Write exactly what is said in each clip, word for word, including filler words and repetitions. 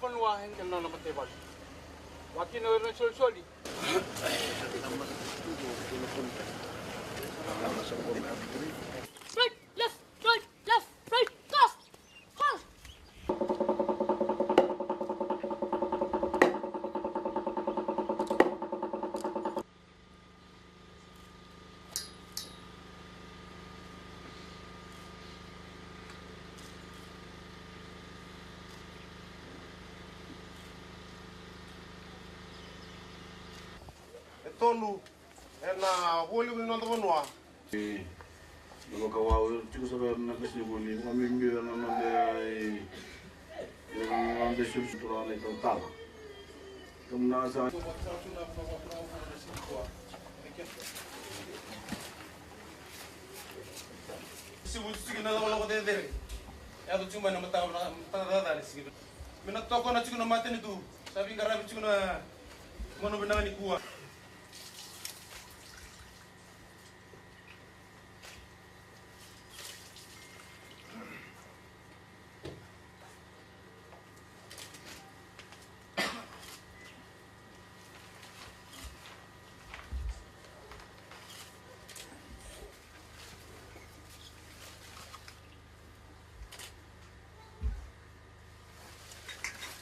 Vanua e na nona mataivalu. Vakakina o ira na isolisoli. Right, left, right, left, right, fast! Fast! E tolu, e na voli ni noda vanua. E, na vakawau, tiko saka na kasi ni voli, vakabibi na noda, e, na noda sulu sulu na itautala. Kemuna sa. Sivu tiko na lakolako cecere. Yaco tiko mai na mataka, na mataka cakacaka ni siga. Me na tokona tiko na matanitu. Sa veiqaravi tiko na gauna vinaka nikua.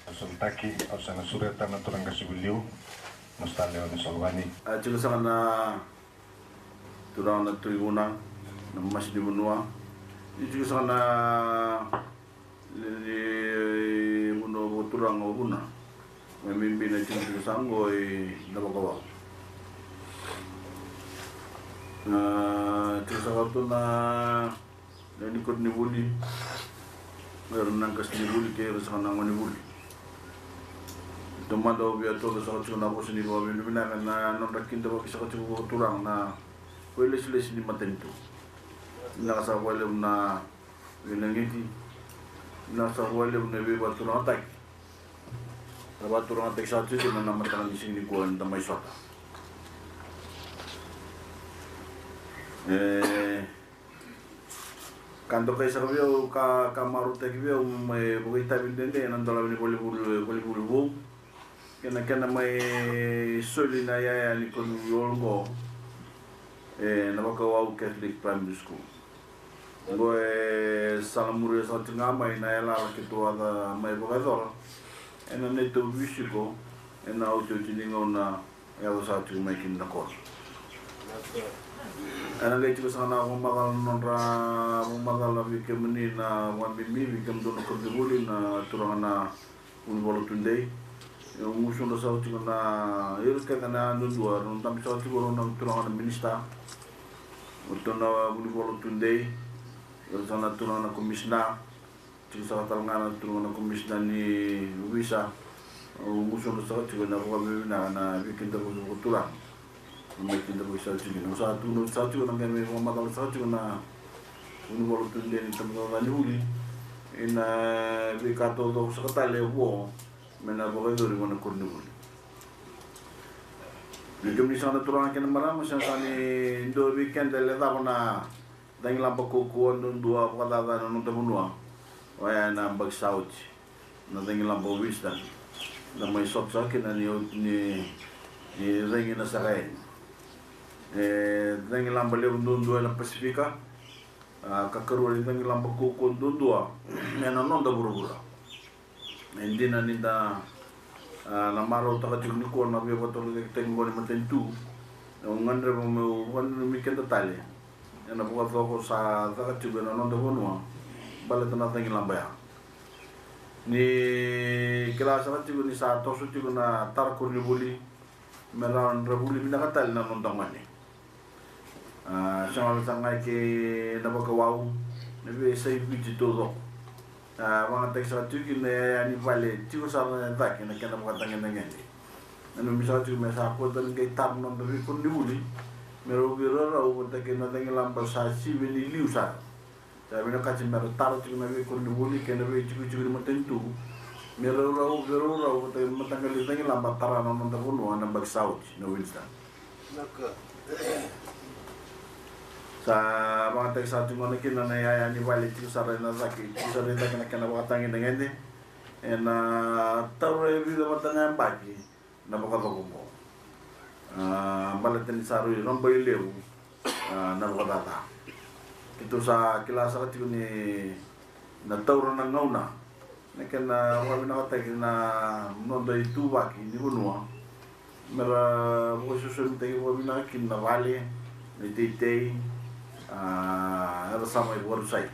Au sa na taki, au sa na sureta na turaga qase vuli liu, na Stalewa ni Solvani. A tiko saka na turaga na Tui Vuna, na masi ni vanua. Ni tiko saka na, ni, ni vanua vakaturaga o Vuna. Me bibi na tiko tiko saka qo i na vakawau. Na tiko saka tu na Na ni koronivuli, era na qasenivuli kei ira saka na gonevuli. Taumada au via toka saka tiko na vosa ni vakavinavinaka na nodra kidavaki saka tiko vakaturaga na veilesilesi ni matanitu. Vinaka saka vakalevu na veinagiti, vinaka saka vakalevu na veivakaturagataki. Na vakaturagataki saka tiko kina na mataka ni siga nikua eda mai sota. E, Ka dokai saka vei au, ka, ka marautaki vei au me vakaitavi dede ena dolavi ni volivoli, volivoli vou. Kena, kena mai soli na yaya ni koronivuli oqo ena Vakawau Catholic Primary School. Oqo e sala muria saka tiko ga mai na yalayala keitou a mai vakayacora ena neitou veisiko ena otioti ni gauna e yaco saka tiko mai kina na koro. Ena qai tiko saka na vakamacala, nodra vakamacala vei kemuni na vakabibi, vei kemudou na koronivuli, na turaga na vunivola tudei. Au gusudra saka tiko na ira kece na duadua, rau dabe saka tiko rau na turaga na minisita, o ratou na vunivola tudei, ira saka na turaga na komisina. Tiko saka tale ga na turaga na komisina ni ovisa. Au gusudra saka tiko ena vakavinavinaka na veikidavaki vakaturaga. Na mai kidavaki saka tiko kina. Au sa tukuna saka tiko na qai mai vakamacala saka tiko na vunivola tudei ni tabacakacaka ni vuli ena veika taucoko saka tale e vo me na vakayacori vua na koronivuli. Vei kemuni saka na turaga kei na marama, sega saka ni dua vei keda e lecava na cagilaba kaukauwa duadua vakacaca ena noda vanua. Oya ena yabaki sa oti, na cagilaba o Winston. Da mai sota saka kina ni, ni, ni cagi na saka yani. E cagilaba levu duadua ena Pasifika. A, kakarua ni cagilaba kaukauwa duadua ena noda vuravura. E dina ni da, a, na marautaka tiko nikua na veivakatorocaketaki oqo ni matanitu. Au gadreva meu vakananumi keda tale ena vakacoko sa caka tiko ena noda vanua baleta na cagilaba ya. Ni kila saka tiko ni sa toso tiko na tara koronivuli me rawa ni ra vuli vinaka tale na noda gone. A, sega walega saka ga kei na Vakawau, na veiyasai Viti taucoko. A, vakayagataki saka tiko kina na yaya ni vale tiko sara e cake na kena vakatagedegede. Nanumi saka tiko me sa kua tale ni qai tara na noda veikoronivuli me rau veiraurau vata kei na cagilaba sa sivi ni liu sara. Sa vinakati me ra tara tiko na veikoronivuli kei na veitikotiko ni matanitu me raurau, veiraurau vata kei na mataqali cagilaba tara na noda vanua ena yabaki sa oti, na Winston. Sa vakayagataki saka tiko gona kina na yaya ni vale tiko sara ena cake, tiko sara e cake na kena vakatagedegede. ena taura e vica vata na yabaki na vakacoko oqo. A, baleta ni sa rui rabailevu, a, na vakacaca. Keitou sa kila saka tiko ni na taura na gauna na kena vakavinakataki na noda ituvaki ni vanua, mera vakaisosomitaki vakavinaka kina na vale, na iteitei, a, era sa mai vakarusai.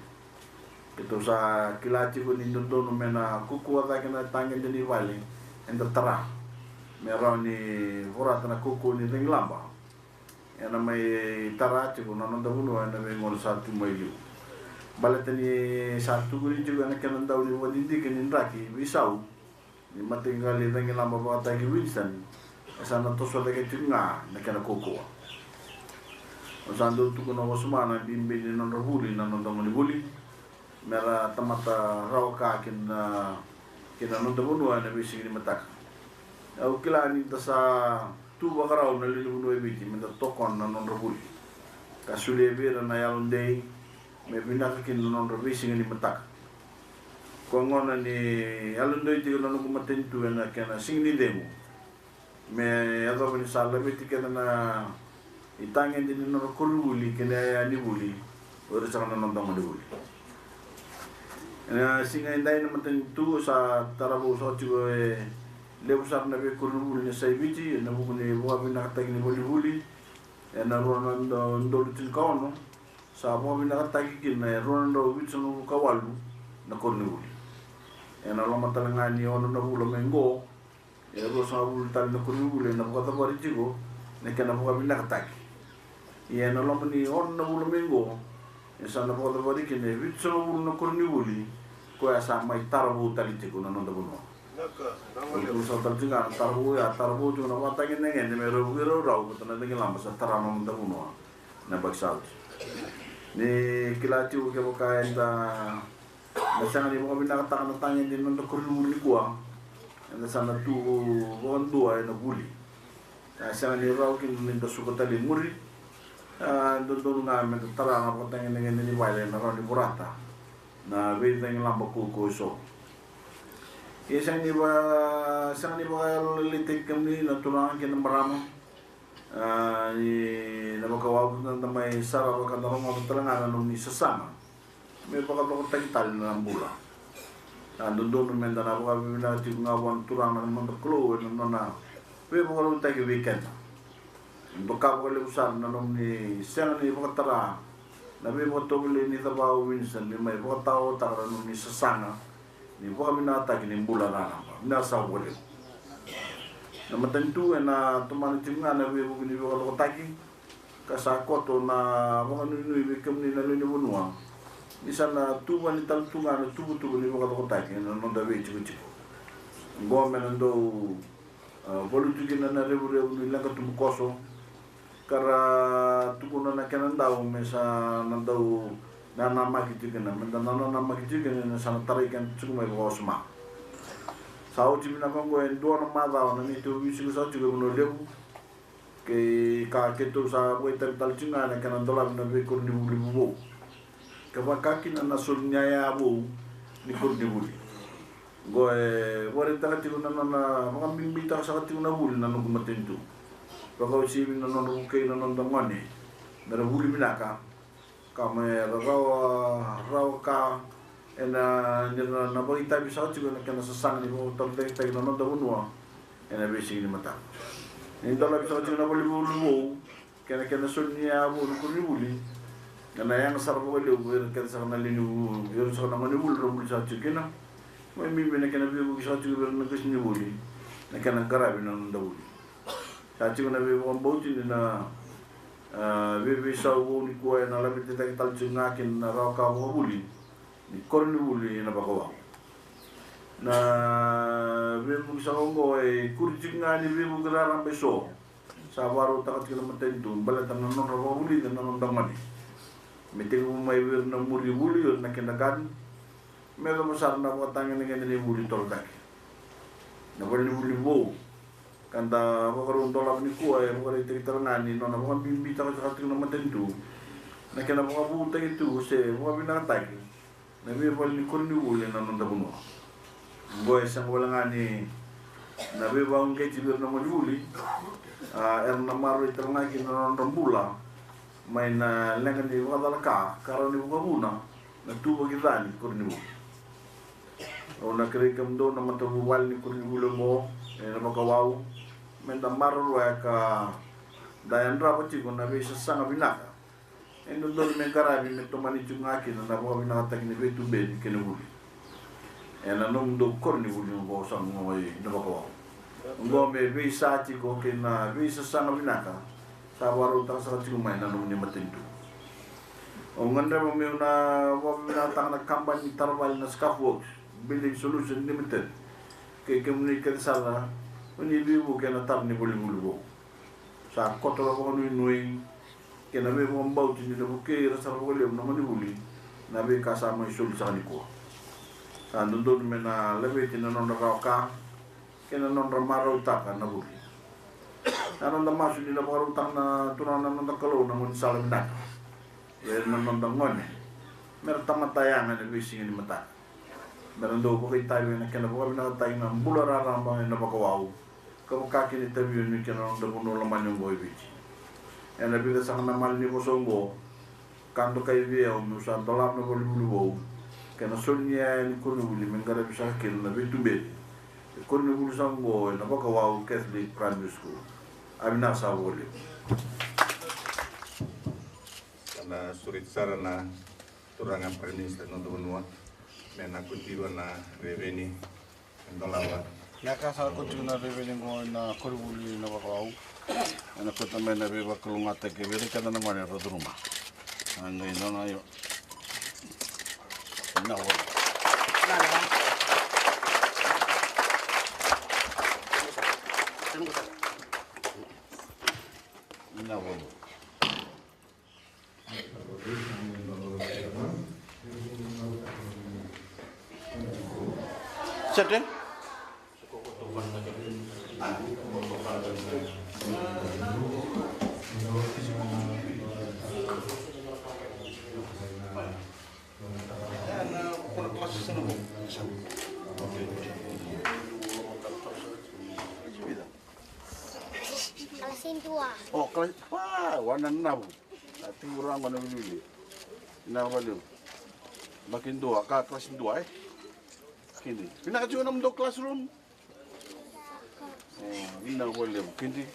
Keitou sa kila tiko ni dodonu me na kaukauwa cake na tagede ni vale eda tara, me rawa ni vorata na kaukauwa ni cagilaba. Ena mai tara tiko na noda vanua ena veigauna sa tu mai liu. Baleta ni sa tukuni tiko ena kena dau ni vakadidike ni draki veisau ni mataqali cagilaba vakataki Winston, e sa na toso cake tiko ga na kena kaukauwa. Au sa dau tukuna wasoma na bibi ni nodra vuli na noda gonevuli, mera tamata rawa ka kina, kina noda vanua ena veisiga ni mataka. Au kila ni da sa tu vakarau na lewe ni vanua e Viti meda tokona na nodra vuli, ka solia vei ira na yalodei me vinaka kina na nodra veisiga ni mataka. Ko gona ni yalodei tiko na noqu matanitu ena kena siga ni cegu, me yacova ni sa laveti keda na itagede ni nodra koronivuli kei na yaya ni vuli o ira saka na noda gonevuli. Ena siga edai na matanitu sa tara vou saka tiko e levu sara na veikoronivuli ni yasai Viti ena vuku ni vakavinakataki ni valenivuli ena rua na do-, udolu tinikaono. Sa vakavinakataki kina e rua na drau vitusagavulu ka walu na koronivuli. Ena loma tale ga ni ono na vula mai qo, e ruasagavulu tale na koronivuli ena vakacavari tiko na kena vakavinakataki. Ia ena loma ni ono na vula mai qo, e sa na vakacavari kina e vitusagavulu na koronivuli koya sa mai tara vou tale tiko na noda vanua. Oti sa tale tiko ga na tara vou, ya tara vou tiko na vakatagedegede me rau veiraurau vata na cagilaba sa tara na noda vanua na yabaki sa oti. Ni kila tiko kevaka eda na sega ni vakavinakataka na tagede ni noda koronivuli nikua, eda sa na tu vakadua ena vuli. Sa sega ni rawa kina ni da suka tale i muri. A, dodonu ga meda tara na vakatagedegede ni vale ena rawa ni vorata na veicagilaba kaukauwa eso. Ia sega ni va-, sega ni vakayalolailaitaki kemuni na turaga kei na marama. A, ni na vakawau da mai sarava ka da rogoca tale ga na nomuni sasaga me vakacokotaki tale na bula. A, dodonu meda na vakavinavinaka tiko ga vua na Turaga na noda Kalou ena nona veivakarautaki vei keda. Doka vakalevu sara na nomuni sega ni vakatara na veivakatovolei ni cava o Winston me mai vakataotaka na nomuni sasaga ni vakavinakataki ni bula raraba. Vinaka saka vakalevu. Na matanitu ena tomana tiko ga na veivuke ni vakacokotaki, ka sa koto na vakanuinui vei kemuni na lewe ni vanua ni sa na tuvani tale tu ga na tuvatuva ni vakacokotaki ena noda veitikotiko. Oqo me na dau, a, valuti kina na revurevu ni leqa tubukoso, ka ra tukuna na kena dau me sa na dau nanamaki tiko kina, meda nanamaki tiko kina, ni sa na tarai keda tiko mai vakawasoma. Sa oti vinaka oqo e dua na macawa na neitou veisiko saka tiko e Vanua Levu, kei ka keitou sa vakaitavi tale tiko ga ena kena dolavi na veikoronivuli vovou. Kevaka kina na soli ni yaya vou ni koronivuli. Oqo e vakaraitaka tiko na nona vakabibitaka saka tiko na vuli na noqu matanitu. Vakauasivi na nodra vukei na noda gone me ra vuli vinaka, ka me ra rawa, rawa ka ena, ni ra na vakaitavi saka tiko ena kena sasaga ni vakatorocaketaki na noda vanua ena veisiga ni mataka. Ni dolavi saka tiko na valenivuli vou kei na kena soli ni yaya vou na koronivuli, ena yaga sara vakalevu vei ira kece saka na lewe ni vu-, vei ira saka na gonevuli ra vuli saka tiko kina. Mai bibi na kena veivuke saka tiko vei ira na qasenivuli na kena qaravi na noda vuli. Sa tiko na veivakabauti ni na, a, veiveisau vou nikua ena lavetitaki tale tiko ga kina na rawa ka vakavuli ni koronivuli ena vakawau. Na veivuke saka oqo e kuri tiko ga ni veivuke raraba eso sa vakarautaka tiko na matanitu baleta na nodra vakavulici na noda gone me tekivu mai vei ira na muri vuli, o ira na kindergarten, me yacova sara na vakatagedegede ni vuli torocake. Na valenivuli vou ka da vakarau dolavi nikua e vakaraitaki tale ga ni nona vakabibitaka saka tiko na matanitu na kena vakavutaki tu se vakavinakataki na veivale ni koronivuli ena noda vanua. Oqo e sega wale ga ni na veivakauqeti vei ira na gonevuli, a, era na maroroi tale ga kina na nodra bula mai na leqa ni vakacalaka ka rawa ni vakavuna na tuvaki ca ni koronivuli. Au na kerei kemudou na matavuvale ni koronivuli oqo e Navakawau me da maroroya ka da yadrava tiko na veisasaga vinaka e dodonu me qaravi me tomani tiko ga kina na vakavinakataki ni veituberi kei na vuli ena nomudou koronivuli oqo sa oqo i Navakawau. Oqo me veisa tiko kei na veisasaga vinaka sa vakarautaka saka tiko mai na nomuni matanitu. Au gadreva meu na vakavinakataka na kabani ni taravale na Scuff Works Building Solution Limited kei kemuni kece sara ko ni veivuke ena tara ni volivoli vou. Sa koto na vakanuinui kei na veivakabauti ni na vukei ira sara vakalevu na gonevuli na veika sa mai soli saka nikua. Sa dodonu me na laveti na nodra rawa ka kei na nodra marautaka na vuli. Na noda masu ni na vakarautaka na Turaga na noda Kalou na gaunisala vinaka vei ira na noda gone me ra tamata yaga ena veisiga ni mataka, me ra dau vakaitavi ena kena vakavinakataki na bula raraba e Navakawau ka vaka kina e Taveuni kei na noda vanua lomani oqo e Viti. Ena vica saka na malanivosa oqo ka dokai vei au meu sa dolava na volivoli vou kei na soli ni yaya ni koronivuli me qaravi saka kina na veituberi e koronivuli sa oqo e Navakawau Catholic Primary School. A vinaka saka vakalevu. Ka na sureti sara na Turaga Prime Minister ni noda vanua me na kotiva na reveni e dolava. Na ka sa kotiva na reveni oqo ena koronivuli Navakawau, ena kauta mai na veivakalougatataki vei ira kece na gone era curuma. A qai nona io. Na vo. Na vo. Sete. Kalasi dua. O, kalasi, a, wana na vu. Na tiko rago na wiliwili. Vinaka vakalevu. Maki dua, ka kalasi dua, e? Kidi. Vinaka tiko na nomudou classroom. O, vinaka vakalevu. Kidi.